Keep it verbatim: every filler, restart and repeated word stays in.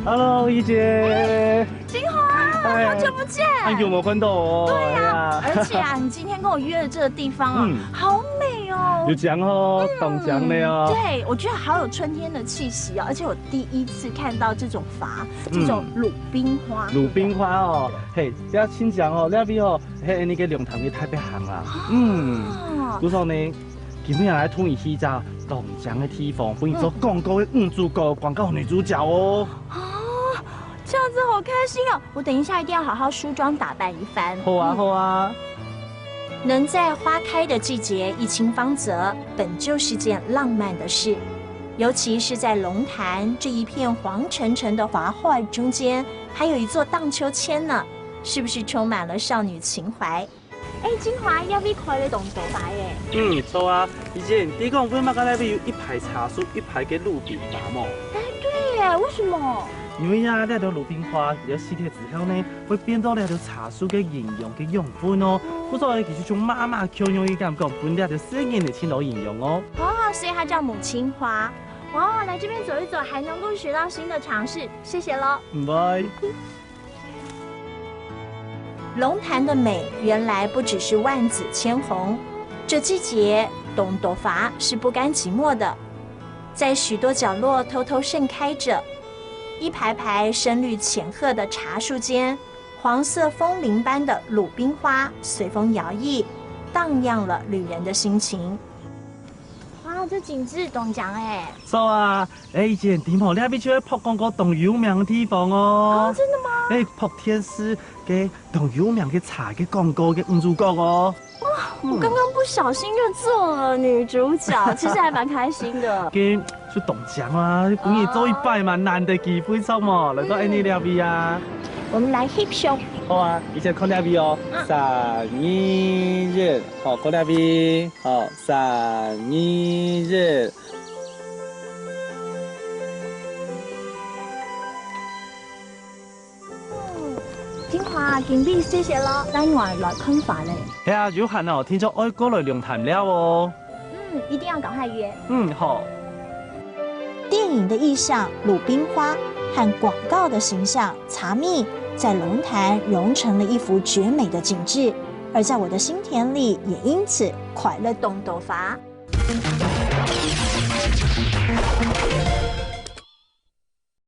Hello，怡姐。金华，哎，好久不见。很久没看到哦。对呀，哎呀。而且啊，你今天跟我约的这个地方啊，嗯。好美哦。有靚哦，嗯，當靚的哦。对，我觉得好有春天的气息哦，而且我第一次看到这种伐，这种鲁冰花。嗯。鲁冰花哦，嘿，这親像哦，這位哦，嘿，你个龍潭个特別行啊。哦。嗯，不错呢。 今日來同你去一隻當靚个地方，分你做廣告个女主角、廣告女主角哦。哦，这样子好开心哦！我等一下一定要好好梳妆打扮一番。好啊，嗯。好啊。能在花开的季节一亲芳泽，本就是件浪漫的事。尤其是在龙潭这一片黄澄澄的伐木中间，还有一座荡秋千呢，是不是充满了少女情怀？ 哎，金华，這位開了當多擺耶。嗯，著啊，以前你講為麼个該位有一排茶樹，一排个魯冰花無？哎，對耶，為什麼？因為啊，這兜魯冰花佢死忒之後呢，會變做這兜茶樹个營養个養分哦。嗯。故所佢就像媽媽共樣个感覺，分這兜細人仔盡多營養哦。哦，所以它叫母親花。哇，來這邊走一走，還能夠學到新的常識，謝謝囉。毋會。 龍潭的美原來不只是萬紫千红，这季节，當多花是不甘寂寞的，在许多角落偷偷盛开着。一排排深绿浅褐的茶树间，黄色风铃般的鲁冰花随风摇曳，荡漾了旅人的心情。 哇，這景致當靚欸。著啊，欸，以前知無，這位就係拍廣告當有名个地方哦。哦，真的嗎？欸，拍電視个當有名个茶个廣告个女主角哦。哇，我剛剛不小心就做了女主角，其實還蠻開心的。該就當靚啊，分你做一擺嘛，難得機會，著無？來到𫣆俚這位啊。我們來翕相。好啊，以前看這位哦。嗯。三、二、一，好，看這位。 好，三、二、一。嗯，金華，今晡日謝謝囉，等𠊎來看花咧。係啊，有閒哦，定著愛過來龍潭尞哦。嗯，一定要趕快約。嗯，好。電影的意象魯冰花和廣告的形象茶蜜，在龍潭融成了一幅絕美的景致，而在我的心田裡也因此開了當多花。